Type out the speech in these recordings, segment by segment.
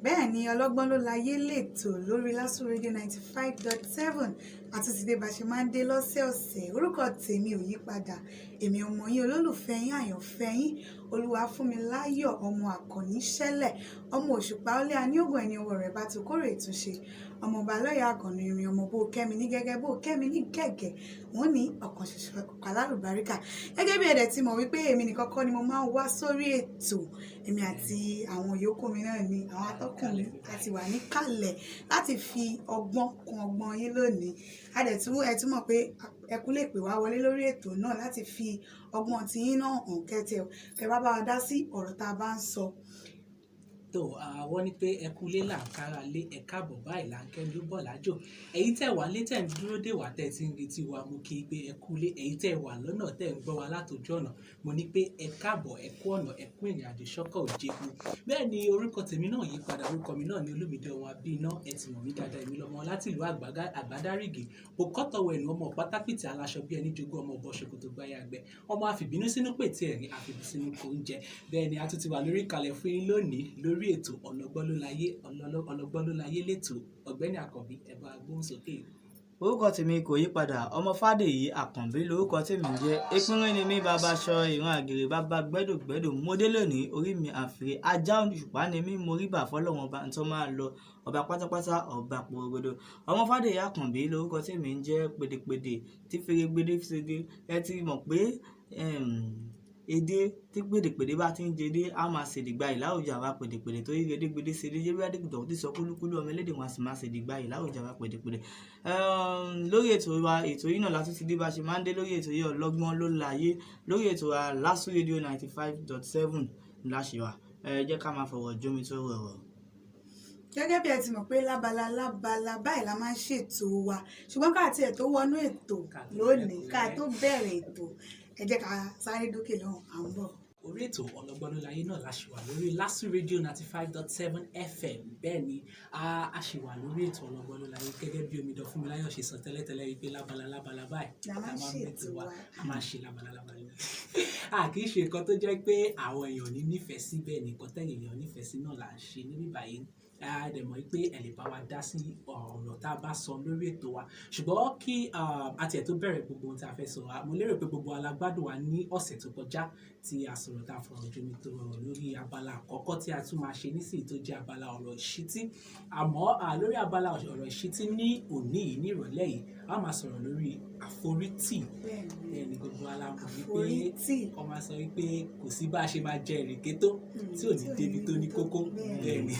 Bẹ́ẹ̀ ni, Ọlọ́gbọ́n Ló Láyé lètò lórí Lásù Rédíò 95.7. Àti ti dé bá ṣe máa ń dé lọ́sẹ̀ọ̀sẹ̀. Orúkọ tèmi ò yí padà. Èmi ọmọ yín, olólùfẹ́ yín, àyànfẹ́ yín, Olúwafúnmiláyọ̀, ọmọ Àkànní Ṣẹlẹ̀, ọmọ Òṣùpá Ọlẹ́ Aníògùn, ẹni ọwọ́ rẹ̀ bá ti kórè ìtúnṣe, ọmọọba lọ́yà àgànnà ìrìn, ọmọ bó kẹ́mi ní gẹ́gẹ́ bó kẹ́mi ní gẹ̀gẹ́. Wọ́n ní ọ̀kan ṣoṣo alálùbáríkà. Gẹ́gẹ́ bí ẹ̀dẹ̀ ti mọ̀ wípé èmi nìkan kọ́ ni mo máa ń wá sórí ètò, èmi àti àwọn yòókù mi náà ni àwọn atọ́kùn mi àti wà níkàlẹ̀ láti fi ọgbọ́n kún ọgbọ́n yín lónìí. A dẹ̀ tún ẹ tún mọ̀ pé ẹ kú lè pè wá wọlé lórí ètò náà láti fi ọgbọ́n tiyín náà hàn, kẹ́tẹ̀ ẹ wá bá wa dá sí ọ̀rọ̀ tá a bá ń sọ. Tó àwọn ní pé ẹ kú lé là ń kára lé, ẹ káàbọ̀ báyìí là ń kẹ́ni ó bọ̀ lájò. Ẹ̀yin tẹ́ wà lé, tẹ́ ń dúró dè wá, tẹ́ ti ń retí wa, mo kí i pé ẹ kú lé. Ẹ̀yin tẹ́ wà lọ́nà, tẹ́ ń gbọ́ wa látòjú ọ̀nà, mo ní pé ẹ káàbọ̀, ẹ kú ọ̀nà, ẹ kú ìrìn àjò, ṣọ́kọ̀ òjèpo. Bẹ́ẹ̀ ni, orúkọ tèmi náà yí padà. Orúkọ mi náà ni Olúmídé ọmọ Abíná. Ẹ ti mọ̀ mí dáadáa, èmi lọ́mọ láti ìlú Àgbádárìgì, òkọ́tọ̀wọ̀ ẹ̀nu, ọmọ pátápìtì, aláṣọ bí ẹni jogún, ọmọ ọbọ̀ ṣòkòtò gbáyà gbẹ, ọmọ àfìbínú sínú pètè ẹ̀rín, àfìbínú sínú kò ń jẹ. Bẹ́ẹ̀ ni, a tún ti wà lórí ìkàlẹ̀ fún yín lónìí lórí ètò Ọlọ́gbọ́n Ló Láyé. Ọlọ́gbọ́n Ló Láyé lẹ́tọ̀. Ọ̀gbẹ́ni Àkànbí, ẹ bá gbóhùn sókè. Orúkọ tèmi kò yí padà, ọmọ Fàdèyí Àkànbí lórúkọ tèmi ń jẹ́. Epinrin ni mí, bàbá aṣọ ìran àgèrè, bàbá gbẹ́dògbẹ́dò. Mo dé lónìí, orí mi àfìrí ajá òṣùpá ni mí. Mo rí bà fọlọ́wọn ọba tó máa lọ, ọba pátápátá, ọba porogodo. Ọmọ Fàdèyí Àkànbí lórúkọ tèmi ń jẹ́, pèdèpèdè tí fèrègbèdè ṣèdè. Ẹ ti mọ̀ pé èdè tí pèdèpèdè bá ti ń jẹdé, á máa ṣèdìgbà yìí láwùjọ àwa pèdèpèdè, torí gédégbédé ṣèdè jẹ́ bí adékùtọ̀ tí sọ kúlúkúlú, ọmọ elédè wọn a sì máa ṣèdìgbà yìí láwùjọ àwa pèdèpèdè. Lórí ètò wa, ètò yìí náà la tún ti dé bá ṣe máa ń dé lórí ètò yìí, Ọlọ́gbọ́n Ló Láyé, lórí ètò wa Lásù Rédíò 95.7 láṣìwà. Ẹ jẹ́ ká máa fọ̀rọ̀ jómi tó rọrọ̀. Gẹ́gẹ́ bí ẹ ti mọ̀ pé lábala lábala báyìí la máa ń ṣètò wa, ṣùgbọ́n ká tiẹ̀ tó wọnú ètò lónìí, ká tó bẹ̀rẹ̀ ètò, ẹ jẹ́ ká sáré dókè lọ́hùn, à ń bọ̀. Orí ètò Ọlọ́gbọ́n Ló Láyé náà la ṣì wà lórí Lásù Rédíò 95.7 FM. Bẹ́ẹ̀ ni, a ṣì wà lórí ètò Ọlọ́gbọ́n Ló Láyé. Gẹ́gẹ́ bí omidan Fúnmiláyọ̀ ṣe sọ tẹ́lẹ̀tẹ́lẹ̀ wípé lábala lábala báyìí la máa ń la máa ń ṣètò mẹ́tò wa. wa. A máa ṣe lábala lábala, a kì í ṣe nǹkan tó jẹ́ pé àwọn èèyàn ní nífẹ̀ẹ́ sí. Bẹ́ẹ̀ ni, nǹkan tẹ̀yìn èèyàn nífẹ̀ẹ́ sí náà là ń ṣe níbí báyìí. A dẹ̀ mọ̀ pé ẹ lè bá wa dá sí ọ̀rọ̀ tá a bá sọ lórí ètò wa. Ṣùgbọ́n kí a tiẹ̀ tó bẹ̀rẹ̀ gbogbo ohun tí a fẹ́ sọ, mo lérò pé gbogbo wa la gbádùn wa ní ọ̀sẹ̀ tó kọjá tí a sọ̀rọ̀, tá a fọ̀rọ̀ jomi tó ọ̀rọ̀ lórí abala àkọ́kọ́ tí a tún máa ṣe nísìnyí, tó jẹ́ abala ọ̀rọ̀ ìṣítí. Àmọ́ lórí abala ọ̀rọ̀ ìṣítí ní òní yìí, ní ìrọ̀lẹ́ yìí, a máa sọ̀rọ̀ lórí àforítì. Bẹ́ẹ̀ Bẹ́ẹ̀ ni, gbogbo wa la mọ̀ wípé Àforítì. wọ́n máa sọ wípé kò sí bá a ṣe máa jẹ ìrèké tó tí ò ní débi tó ní kókó. Bẹ́ẹ̀ ni,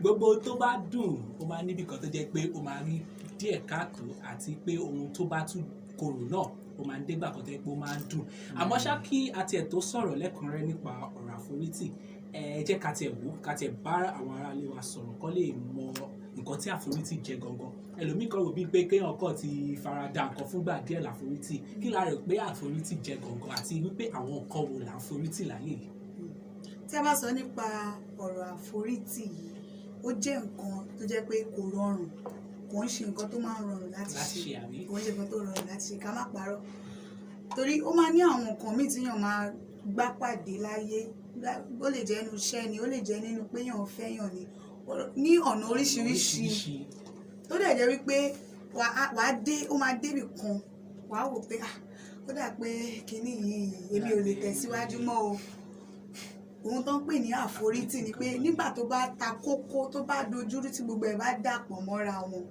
gbogbo tó bá dùn, ó máa níbi kan tó jẹ́ pé ó máa rí díẹ̀ káàtó, àti pé ohun tó bá tún korò náà, ó máa ń dégbà kan tó jẹ́ pé ó máa ń dùn. Àmọ́ ṣá, kí a tiẹ̀ tó sọ̀rọ̀ lẹ́kùnrẹ́rẹ́ nípa ọ̀rọ̀ àforítì, ẹ jẹ́ ká tiẹ̀ wò, ká tiẹ̀ bá àwọn aráalé wa sọ̀rọ̀ kó lè mọ nǹkan tí àforítì jẹ́ gangan. Ẹlòmíì kan rò bíi pé kéèyàn kàn ti farada nǹkan fúngbà díẹ̀ láforítì. Kí la rò pé àforítì jẹ́ gangan, àti wípé àwọn nǹkan wo là ń forítì láyé yìí? Tí a bá sọ nípa ọ̀rọ̀ àforítì yìí, ó jẹ́ nǹkan tó jẹ́ pé kò rọrùn, kò ń ṣe nǹkan tó máa ń rọrùn láti láti ṣe. Ṣe àbí? Kò ń ṣe nǹkan tó rọrùn láti ṣe, ká má parọ́, torí ó máa ní àwọn nǹkan míì tí èèyàn máa gbá pàdé láyé. Ó lè jẹ́ nínú iṣẹ́ ni, ó lè jẹ́ nínú pé èèyàn fẹ́yàn ni, ní ọ̀nà oríṣiríṣi, tó dẹ̀ jẹ́ wípé wàá dé, ó máa débì kan, wàá wò pé, ah, ó dà pé kinní yìí, èmi ò lè tẹ̀síwájú mọ́ o. Ohun tó ń pè ní àforítì ni pé nígbà tó bá ta kókó, tó bá dojúrú, tí gbogbo ẹ̀ bá dàpọ̀ mọ́ra wọn,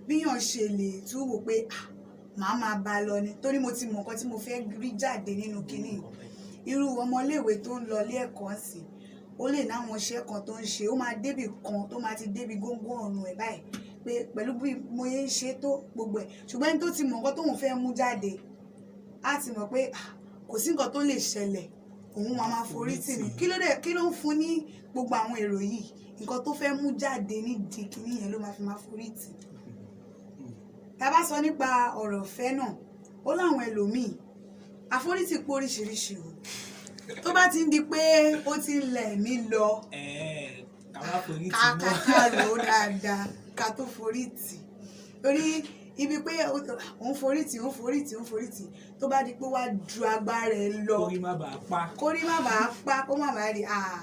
bíyàn ṣe lè tún wò pé, ah, màá máa bá a lọ ni, torí mo ti mọ nǹkan tí mo fẹ́ rí jáde nínú kinní yìí. Irú ọmọléèwé tó ń lọ ilé ẹ̀kọ́ sí, ó lè náwọn iṣẹ́ kan tó ń ṣe, ó máa débì kan tó máa ti débi góńgó ọ̀run ẹ̀ báyìí pé pẹ̀lú bí mo yẹ ń ṣe tó gbogbo ẹ̀, ṣùgbọ́n ẹni tó ti mọ nǹkan tóun fẹ́ mú jáde á ti mọ̀ pé, ah, kò sí nǹkan tó lè ṣẹlẹ̀, òun máa máa forí tì ní. Kí ló dé? Kí ló ń fún ní gbogbo àwọn èrò yìí? Nǹkan tó fẹ́ mú jáde nídìí kinní yẹn ló máa fi máa forí tì. Tá a bá sọ nípa ọ̀rọ̀ ìfẹ́ náà, ó láwọn ẹlòmíì, àforítì pé oríṣiríṣi o. Tó bá ti ń di pé ó ti ń lẹ̀ mí lọ, Ká má forí tì ká mọ́. Ká rò ó dáadáa ká tó forí tì, torí ibi pé òun forí tì, òun forí tì, òun forí tì, tó bá di pé wá ju agbára ẹ lọ, kórí má bàa pa. Kórí má bàa pa, kó má bàa rí, ah,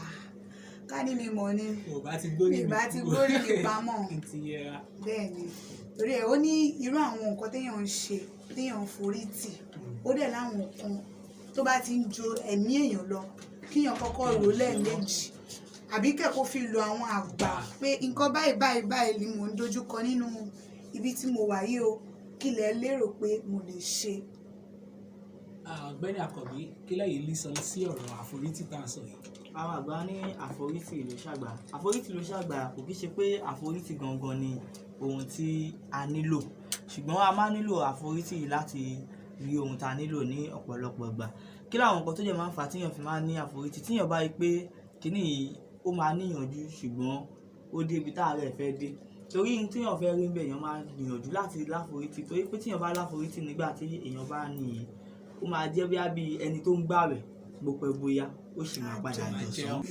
Ká ní mi mọ̀ ni, Ò bá ti gbórí mi mi bá ti gbórí mi pamọ́. Kí n ti yẹra. Bẹ́ẹ̀ ni, torí ẹ̀ ó ní irú àwọn nǹkan téèyàn ń ṣe, téèyàn ń forí tì, ó dẹ̀ láwọn nǹkan tó bá ti ń jo ẹ̀mí èèyàn lọ, kíyàn kọ́kọ́ rò lẹ́ẹ̀mejì àbí kẹ́kọ̀ọ́ fi lo àwọn àgbà pé nǹkan báyìí báyìí báyìí ni mò ń dojúkọ nínú ibi tí mo wà yìí o, kí lẹ lérò pé mo lè ṣe. Ọ̀gbẹ́ni Àkànbí, kí lẹ́yìn lè sọ sí ọ̀rọ̀ àforítì tá à ń sọ yìí? Àwọn àgbà ní àforítì ló ṣàgbà, àforítì ló ṣàgbà. Kò kí ṣe pé àforítì gangan ni ohun tí a nílò, ṣùgbọ́n a máa nílò àforítì láti rí ohun tá a nílò ní ọ̀pọ̀lọpọ̀ ìgbà. Kí làwọn nǹkan tó jẹ́ máa ń fa tíyàn fi máa ń ní àforítì? Tíyàn bá rí pé kíní yìí ó máa níyànjú, ṣùgbọ́n ó dé ibi tá àárẹ̀ fẹ́ dé, torí ohun tíyàn fẹ́ rí níbẹ̀, èèyàn máa gbìyànjú láti láforítì, torí pé tíyàn bá láforítì nígbà tí èèyàn bá ní yìí, ó máa jẹ́ bóyá bí ẹni tó ń gbààwẹ̀, bó pẹ́ bóyá ó sì máa padà Máa dọ̀sán. jẹun.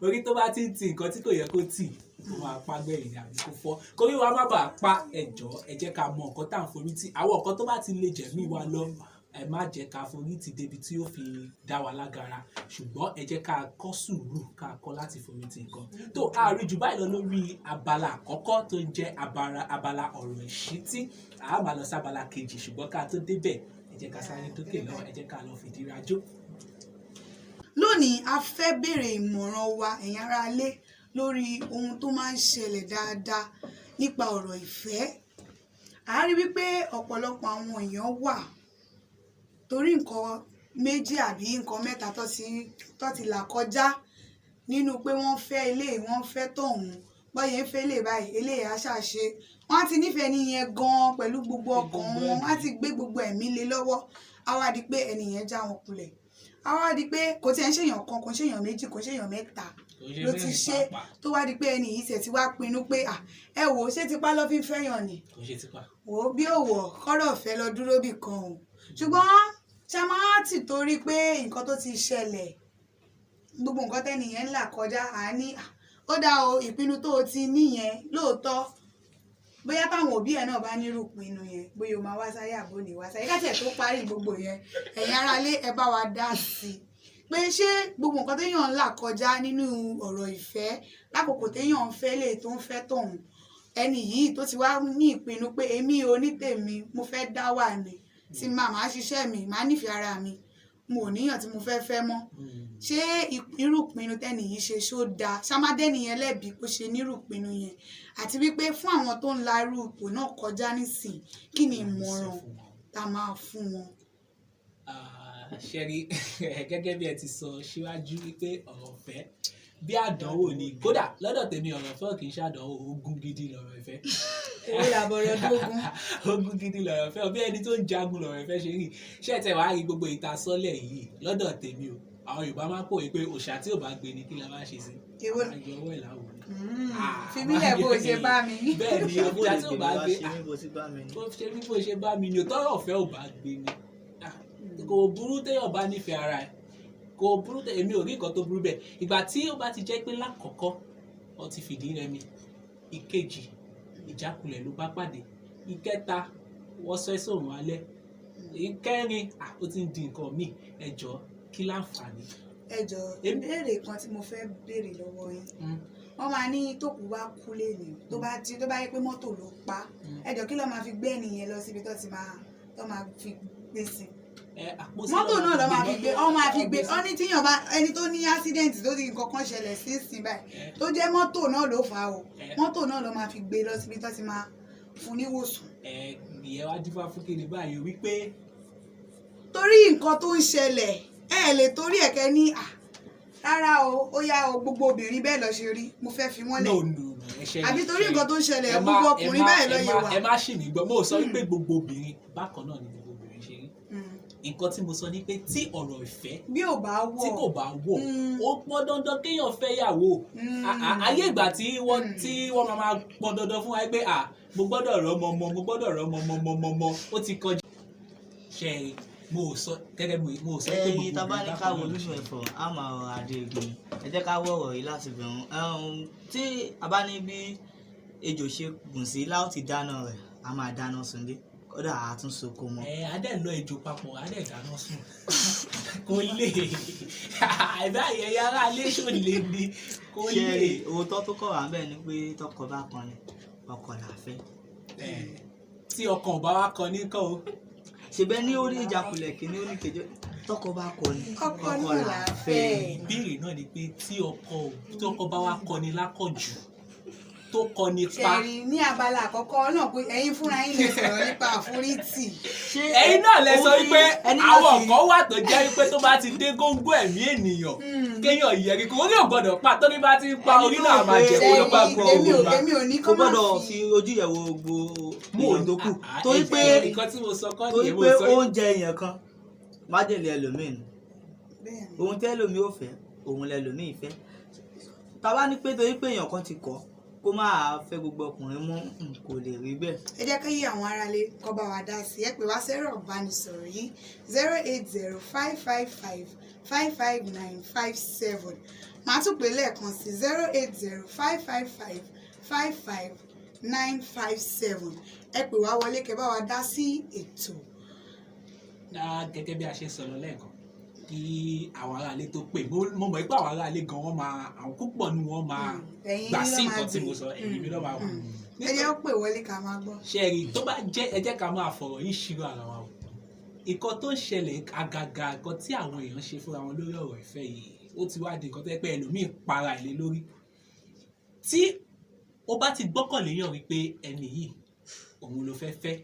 Orí tó bá ti ń ti nǹkan tí kò yẹ kó tì, ó máa pa gbẹ̀yìn ni àbí kó fọ́. Kórí wa má bàa pa, ẹ̀jọ́ ẹ jẹ́ ká mọ nǹkan tá à ń forí tì. Àwọn nǹkan tó bá ti lè jẹ̀mí wa lọ, ẹ má jẹ́ ká forí tì débi tí ó fi dá wa lágara, ṣùgbọ́n ẹ jẹ́ ká kọ́ sùúrù, ká kọ́ láti forí tì nǹkan. Tó a rí jù báyìí lọ lórí abala àkọ́kọ́ tó ń jẹ́ abala ọ̀rọ̀ ìṣítí. A máa lọ sábala kejì, ṣùgbọ́n ká tó débẹ̀, ẹ jẹ́ ká sáré dókè lọ, ẹ jẹ́ ká lọ fìdí rajó. Lónìí, a fẹ́ béèrè ìmọ̀ràn wa, ẹ̀yin aráalé, lórí ohun tó máa ń ṣẹlẹ̀ dáadáa nípa ọ̀rọ̀ ìfẹ́. A rí wípé ọ̀pọ̀lọpọ̀ àwọn èèyàn wà torí nǹkan méjì àbí nǹkan mẹ́ta tó ti là kọjá nínú pé wọ́n fẹ́ eléyìí, wọ́n fẹ́ tọ̀hún, bọ́yẹ̀ ń fẹ́ eléyìí báyìí, eléyìí á ṣàṣe. Wọ́n á ti nífẹ̀ẹ́ nìyẹn gan-an pẹ̀lú gbogbo ọkàn wọn, wọ́n á ti gbé gbogbo ẹ̀mí lé lọ́wọ́. Á wá di pé ẹni yẹn já wọn kulẹ̀. Á wá di pé kò tiẹ̀ ń ṣèyàn kan, kò ń ṣèyàn méjì, kò ń ṣèyàn mẹ́ta ló ti ṣe, tó wá di pé ẹni yìí tiẹ̀ ti wá pinnu pé à ẹ wò ó, ṣé tipá ló fi ń fẹ́yàn ni? Kò ṣe tipa. Wò ó bí òwò kọ́rọ̀ fẹ́ lọ dúró bì kan o. Ṣùgbọ́n ṣá máa tì torí pé nǹkan tó ti ṣẹlẹ̀, gbogbo nǹkan tẹ́ni yẹn ń là kọjá, à ní ó dá o, ìpinnu tó o ti níyẹn lóòótọ́, bóyá táwọn òbí ẹ̀ náà bá nírú ìpinnu yẹn, bóyá o máa wá sáyé àbò ní wá sáyé. Káṣẹ̀ tó parí gbogbo yẹn, ẹ̀yin aráalé, ẹ bá wa dá sí i pé ṣé gbogbo nǹkan téèyàn ń là kọjá nínú ọ̀rọ̀ ìfẹ́ lákòókò téèyàn ń fẹ́ lè tó ń fẹ́ tọ̀hún, ẹni yìí tó ti wá ní ìpinnu pé èmi ò ní tèmi, mo fẹ́ dá wà ní, tí màá ṣiṣẹ́ mi, màá nífẹ̀ẹ́ ara mi, mo ò níyàn tí mo fẹ́ fẹ́ mọ́, ṣé irú ìpinnu tẹ́ni yìí ṣe ṣó dáa? Ṣámádẹ́ni yẹn lẹ́bi kó ṣe nírú ìpinnu yẹn? Àti wípé fún àwọn tó ń la irú ipò náà kọjá nísìn, kí ni ìmọ̀ràn tá a máa fún wọn? Ṣẹ́rí, gẹ́gẹ́ bí ẹ ti sọ síwájú wípé ọ̀rọ̀ ìfẹ́ bí àdánwò ni, kódà lọ́dọ̀ tèmi ọ̀rọ̀ ìfẹ́ ò kì í ṣàdánwò, ogun gidi lọ̀rọ̀ ìfẹ́. Owó làbọ̀rọ̀ dógún. Ogun gidi lọ̀rọ̀ ìfẹ́, bí ẹni tó ń jagun lọ̀rọ̀ ìfẹ́ ṣe rí. Ṣé ẹ tẹ̀ wá rí gbogbo ìtasọ́lẹ̀ yìí lọ́dọ̀ tèmi o, àwọn Yorùbá máa ń pòwe pé òòṣà tí ò bá gbé ni kí la máa ṣe sí? Èwo? Àjọ ọwọ́ ẹ̀ láwo ni. Fi mí lẹ̀ bó ṣe bá mi. Bẹ́ẹ̀ ni, òòṣà tí ò bá gbé, bó ṣe bá mi ni. Bó ṣe mí bó ṣe bá mi ni, òtọ́rọ̀ ọ̀fẹ́ ò bá gbé ni. Kò burú téèyàn bá nífẹ̀ẹ́ ara ẹ̀, kò burú, èmi ò rí nǹkan tó burú bẹ́ẹ̀. Ìgbà tí ó bá ti jẹ́ pé lákọ̀ọ́kọ́ ó ti fìdí rẹmi, ìkejì ìjákulẹ̀ ló bá pàdé, ìkẹta wọ́n sọ ẹ́ sóòrùn alẹ́, ìkẹrin ó ti ń di nǹkan míì, ẹ jọ̀ọ́ kí láǹfààní. Ẹ jọ̀ọ́, ìbéèrè kan tí mo fẹ́ béèrè lọ́wọ́ yín, wọ́n máa ní tókù bá kú lénìí, tó bá ti tó bá yẹ pé mọ́tò ló pa, ẹ jọ̀ọ́ kí ló máa fi gbé ẹnìyẹn lọ síbi tó ti máa tó máa fi gbé sí? Mọ́tò náà ló máa fi gbé, ọ máa fi gbé. Ọ ní tíyàn bá ẹni tó ní accident tó ti nǹkan kan ṣẹlẹ̀ sí ìsìn báyìí, tó jẹ́ mọ́tò náà ló fà á o, mọ́tò náà ló máa fi gbé lọ síbi tó ti máa fún níwòsàn. Ìyẹn wá dífá fún kí ni báyìí wípé torí nǹkan tó ń ṣẹlẹ̀, ẹ lè torí ẹ̀kẹ́ ní rárá o, ó yá o, gbogbo obìnrin bẹ́ẹ̀ lọ ṣe rí, mo fẹ́ fi wọ́n lẹ̀. Àbí torí nǹkan tó ń ṣẹlẹ̀ gbogbo ọkùnrin bẹ́ẹ̀ lọ yẹ wà. Ẹ má ṣì mí gbọ́, mo sọ wípé gbogbo obìnrin bákan náà ni gbogbo obìnrin ṣe rí. Nǹkan tí mo sọ ni pé tí ọ̀rọ̀ ìfẹ́ bí ò bá wọ̀, tí kò bá wọ̀, ó pọn dandan kéèyàn fẹ́ yàwó. Ayé ìgbà tí wọ́n máa pọn dandan fún wa pé mo gbọ́dọ̀ rọ́mọ mọ, mo gbọ́dọ̀ rọ́mọ mọ mọ mọ mọ, ó ti kọjá. Ṣe mo sọ gẹ́gẹ́ bí mo sọ pé gbogbo ẹyin tá a bá ní ká wo lóṣù ẹ̀fọ́ a máa rọ adé egun. Ẹ jẹ́ ká wọ̀ ọ̀rọ̀ yìí láti bẹ̀rù. Tí a bá ní bí ejò ṣe gùn sí láò ti dáná rẹ̀, a máa dáná sunlé. Kódà àtúnṣe kò mọ́. Ẹ á dẹ̀ lọ ìjò papọ̀, á dẹ̀ dáná sùn. Kò lè àìbá ẹ̀yà ara ilé ṣò lè ní kò Ṣé lè. òótọ́ tó kọ̀ wá bẹ́ẹ̀ ni pé tọkọ bá kan ni ọkọ là fẹ́. Ẹ, tí ọkàn ò bá wá kọ ní kọ́ o. Ṣèbẹ́ ní orí ìjákulẹ̀ kìíní ó ní kejì, tọkọ bá kọ ni Ọkọ náà là fẹ́. Ìbéèrè náà ni pé tí ọkọ bá wá kọni lákọ̀jù, tó kọni pa. Ṣẹ̀rí ní abala àkọ́kọ́ náà pé ẹ̀yin fúnra yín lè sọ̀rọ̀ nípa àforítì. Ṣé Ẹ̀yin náà lẹ sọ òun wípé ẹni àwọn láti- kan wà tó jẹ́ wípé tó bá ti dé góńgó ẹ̀mí ènìyàn, kéèyàn yẹri kó orí ò gbọ́dọ̀ pa, tó ní bá ti ń pa Ẹni orí tó náà rò máa pé jẹ kó ló bá Ṣẹ̀rí, gbọ́ èmi ò òun bá. èmi ò ní kò kó má gbọ́dọ̀ fi fi ojú yẹ̀ wo gbogbo èèyàn tó kù torí pé nǹkan tí mo sọ kọ́ torí nìyẹn, mo pé sọ oúnjẹ èèyàn kan májèlé ẹlòmíì ni. Bẹ́ẹ̀ ni. Ohun tẹ́lòmíì ò fẹ́ òun lẹlòmíì fẹ́. Tá bá ní pé torí pé èèyàn kan ti kọ̀ kó máa fẹ́ gbogbo ọkùnrin mọ́, kò lè rí bẹ́ẹ̀. Ẹ jẹ́ kí àwọn aráalé kó bá wa dá sí. Ẹ pè wá sẹ́rọ̀ ìbánisọ̀rọ̀ yìí, 08055555957. Màá tún pè lẹ́ẹ̀kan sí, 08055555957. Ẹ pè wá wọlé kẹ́ bá wa dá sí ètò. Gẹ́gẹ́ bí a ṣe sọ̀rọ̀ lẹ́ẹ̀kan kí àwọn aráalé tó pè, mo mọ̀ pé àwọn aráalé gan wọ́n máa, àwọn púpọ̀ nu wọn máa Ẹ̀yin gbà ló sí máa nǹkan tí gbé. mo sọ, ẹ̀yìn mi ló máa wà. Ẹ jẹ́ ó pè wọlé ká máa gbọ́. Ṣe rí, tó bá jẹ́, ẹ jẹ́ ká máa fọ̀rọ̀ yìí ṣírò ara wa o. Nǹkan tó ń ṣẹlẹ̀ àgàgà, nǹkan tí àwọn èèyàn ṣe fúnra wọn lórí ọ̀rọ̀ ìfẹ́ yìí, ó ti wá di nǹkan tó yẹ pé ẹlòmíì para ìlé lórí. Tí ó bá ti gbọ́kànlé yàn wípé ẹni yìí òun ló fẹ́ fẹ́,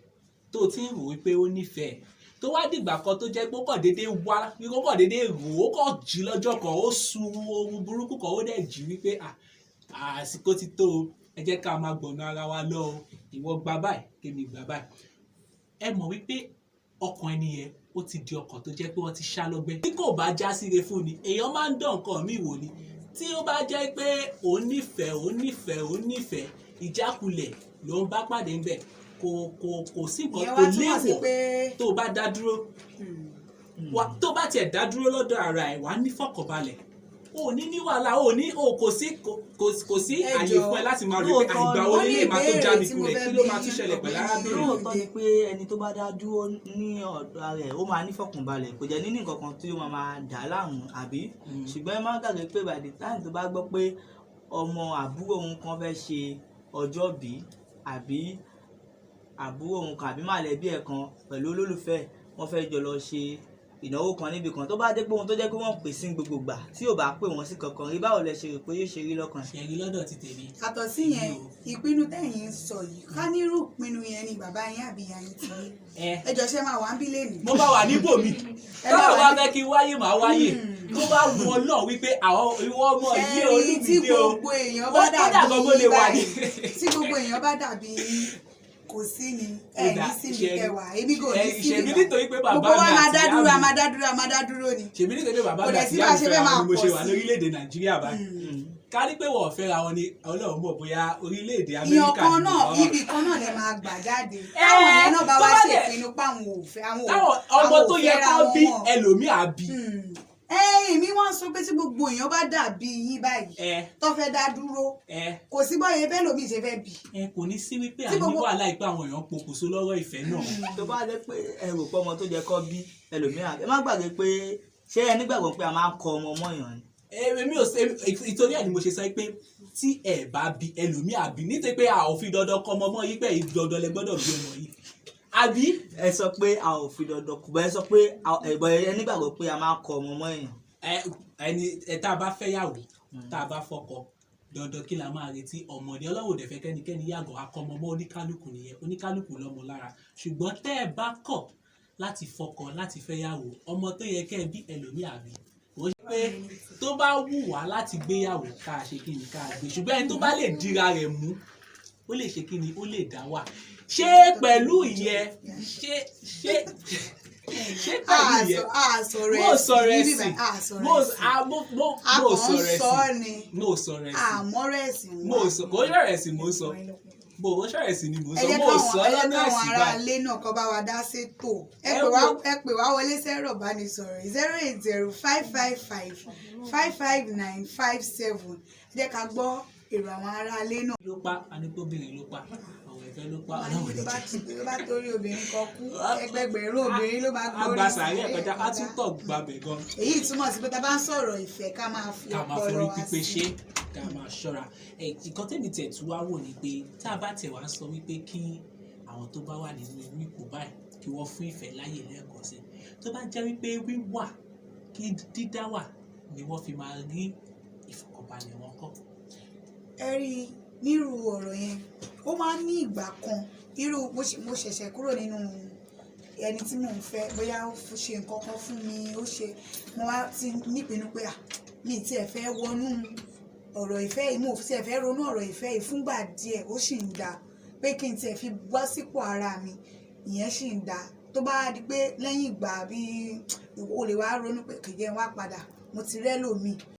tó ti ń rò wípé ó nífẹ̀ẹ́, tó wá dìgbà kan tó jẹ́ pé ó kàn déédéé wá, ó kàn déédéé rò ó, kàn jí lọ́jọ́ kan, ó sun oorun burúkú kan, ó dẹ̀ jí wípé, "Ah, àsìkò ti tó o, ẹ jẹ́ ká máa gbọ̀nà ara wa lọ o, ìwọ gba báyìí, kémi gbà báyìí." Ẹ mọ̀ wípé ọkàn ẹni yẹn ó ti di ọkàn tó jẹ́ pé wọ́n ti ṣá lọ́gbẹ́. Tí kò bá já síre fún ni, èèyàn máa ń dán nǹkan míì wò ni. Tí ó bá jẹ́ pé òun nífẹ̀ẹ́, òun nífẹ̀ẹ́, òun nífẹ̀ẹ́, ìjákulẹ̀ ló ń bá pàdé ńbẹ̀, kò sí nǹkan Ìyẹn kò wá túmọ̀ sí léèwọ̀ pé tó o bá dá dúró wà, tó bá tiẹ̀ dá dúró lọ́dọ̀ ara ẹ̀, wàá ní fọkànbalẹ̀, o ò ní ní wàhálà, o ò ní o kò sí kò sí Ẹ àyè jọ̀ọ́, fún ẹ láti máa rí pé lóòótọ́ àìgbà wo ó ní lè máa tó já ìbéèrè mi tí mo kulẹ̀, fẹ́ kí ló bi máa tún yín, ṣẹlẹ̀ pẹ̀lú ọ̀gbẹ́ni. arábìnrin. Lóòótọ́ ni pé ẹni tó bá dá dúró ní ọ̀dọ̀ ara ẹ̀, ó máa nífọ̀kànbalẹ̀, kò jẹ́ níní nǹkan kan tí ó máa máa dà á láàmú àbí. Ṣùgbọ́n ẹ má gbàgbé pé by the time tó bá gbọ́ pé ọmọ àbúrò òun kan fẹ́ ṣe ọjọ́ bí, àbí àbúrò òun kan àbí màlẹ́bí ẹ̀ kan pẹ̀lú olólùfẹ́ wọ́n fẹ́ jọ lọ ṣe ìnáwó kan níbi kan, tó bá dé pé ohun tó jẹ́ pé wọ́n pè sí gbogbo gbà, tí ò bá pè wọ́n sí kankan rí, báwo lẹ ṣe rò pé yóò ṣe rí lọ́kàn ẹ̀? Ṣe rí lọ́dọ̀ ti tèmi. Yàtọ̀ sí yẹn, ìpinnu tẹ̀yin ń sọ yìí, ká nírú ìpinnu yẹn ni bàbá yín àbí ìyá yín ti ní, Ẹ ẹ jọ, ṣe máa wà ń bí lẹ́nu? Mo bá wà níbòmí, Ẹ bá táwọn wà bá ní- fẹ́ kí n wáyé, màá wáyé. Tó bá wù ọ náà wípé àwọn ìwọ ọmọ yìí Ṣẹ́rí tí Olúmídé o, gbogbo èèyàn bá ó kódà dàbí gan bó lè yín wà ní. báyìí, tí gbogbo èèyàn bá dàbí yín, kò sí ni ẹ Ó dà, ní síbi ṣe rí- kẹwàá, èmi kò ní síbi. Ṣèbí nítorí pé bàbá Gbogbo wa mi máa àti dá ìyá dúró, a mi, máa dá dúró, a máa dá dúró ni. Ṣèbí nítorí pé bàbá Kò mi dẹ̀ àti sí ìyá bá mi ṣe fẹ́ra fẹ́ wọn máa ni mo ṣe pọ̀ wà sí. lórílẹ̀‐èdè Nàìjíríà báyìí. Ká ní pé wọ́n fẹ́ra wọn ni, Ọlọ́run mọ̀ bóyá orílẹ̀-èdè Ìyàn Amẹ́ríkà kan ni mo náà bá wà. ibì kan náà lè máa gbà jáde. Ẹ, Táwọn yẹn náà bá tó wá bá dẹ̀- ṣèpinnu páwọn ò fẹ́, àwọn ò Táwọn ọmọ àwọn ò tó yẹ fẹ́ra kán wọn bí mọ́. ẹlòmíì á bí. Ẹ èmi wọ́n sọ pé tí gbogbo èèyàn bá dàbí yín báyìí, Ẹ tó fẹ́ dá dúró, ẹ kò sí bọ́yẹ bẹ́ẹ̀ lómi ṣe fẹ́ bì. Ẹ kò ní sí wípé Tí à ní gbogbo- wàhálà ìpé àwọn èèyàn pokùnso lọ́rọ̀ ìfẹ́ náà. Tó bá jẹ́ pé ẹ rò pé ọmọ tó jẹ́ kọ́ bí ẹlòmíràn, ẹ má gbàgbé pé ṣé ẹ nígbàgbọ́ pé a máa ń kọ ọmọ mọ́yàn ni? Èmi ò ṣe, ìtorí ẹ̀ ni mo ṣe sọ pé tí ẹ bá bí, ẹlòmíì á bí, nítorí pé a ò fi dandan kọ́ ọmọ mọ́ yìí pé dandan lẹ gbọ́dọ̀ bí ọmọ yìí, àbí? Ẹ sọ pé a ò fi dandan kù bọ́, ẹ sọ pé ẹ̀bọ̀ ẹ nígbàgbọ́ pé a máa ń kọ ọmọ mọ́yàn. Ẹ ẹni ẹ tá a bá fẹ́yàwó, tá a bá fọkọ, dandan kí la máa retí? Ọmọdé Ọlọ́run ò dẹ̀ fẹ́ kẹ́nikẹ́ni yàgò akọmọmọ́ oníkálukú nìyẹn, oníkálukú lọ́mọ lára. Ṣùgbọ́n tẹ́ ẹ bá kọ̀ láti fọkọ, láti fẹ́yàwó, ọmọ tó yẹ kẹ́ ẹ bí, ẹlòmíì àbí. Kò ṣe pé tó bá wù wá láti gbéyàwó ká ṣe kí ni ká gbé, ṣùgbọ́n ẹni tó bá lè dira rẹ̀ mú, ó lè ṣe kí ni, ó lè dá wà. Ṣé pẹ̀lú ìyẹn, ṣé pẹ̀lú ìyẹn, A sọ̀rọ̀ mo sọ̀rọ̀ ẹ̀sìn níbí ẹ̀sìn, báyìí, a sọ̀rọ̀ mo ẹ̀sìn. mo A mo kàn ń sọ̀rọ̀ sọ ẹ̀sìn. ni. Mo sọ̀rọ̀ ẹ̀sìn. Àmọ́rọ̀ ẹ̀sìn Mo wá. sọ, kò sọ̀rọ̀ ẹ̀sìn, mo sọ bó o sọ̀rọ̀ ẹ̀sìn ni mo Ẹ sọ jẹ́ mo káwọn sọ ẹ jẹ́ lọ́nà káwọn ẹ̀sìn ará báyìí. ilé náà kọ́ bá wa dá sétò. Ẹ Ẹ pè wá wo- ẹ pè wá wọlé sẹ́rọ̀ ìbánisọ̀rọ̀ 08055555957. Ẹ jẹ́ ká gbọ́ èrò àwọn ará ilé náà. Ló pa, anípòbìnrin ló pa ọ̀rọ̀ Ìfẹ́ ló pa Wọ́n Ọlọ́run ní ní tó bá jẹ́. tó bá torí obìnrin kan kú, ẹgbẹgbẹ̀rún obìnrin ló máa A gbórí gba sàárẹ̀ sàárè kọjá, á tún tọ̀ gbàbẹ̀ gan. Èyí túmọ̀ sí pé tá a bá ń sọ̀rọ̀ ìfẹ́, ká máa fi Ká máa ọpọlọ forí wa pípé sí. ṣe, ká máa ṣọ́ra. Ẹ nǹkan tẹ́mi tẹ̀ tún wá wò ni pé tá a bá tẹ̀ wá ń sọ wípé kí àwọn tó bá wà nínú irú ipò báyìí kí wọ́n fún ìfẹ́ láyè lẹ́ẹ̀kan sí, tó bá jẹ́ wípé wíwà kí dídá wà ni wọ́n fi máa rí ìfọ̀kànbalẹ̀ wọn kọ́. Ẹ rí i, nírú ọ̀rọ̀ yẹn, ó máa ń ní ìgbà kan, irú mo ṣẹ̀ṣẹ̀ kúrò nínú ẹni tí mò ń fẹ́, bóyá ó ṣe nǹkan kan fún mi, ó ṣe, mo wá ti nípinnu pé à, mi ì tiẹ̀ fẹ́ wọnú ọ̀rọ̀ ìfẹ́ yìí, mo ò tiẹ̀ fẹ́ ronú ọ̀rọ̀ ìfẹ́ yìí fúngbà díẹ̀, ó sì ń da pé kí n tiẹ̀ fi bọ́ sípò ara mi, ìyẹn sì ń da. Tó bá di pé lẹ́yìn ìgbà bí o lè wá ronú pé kì í jẹ́ n wá padà, mo ti rẹ́ lòmíì.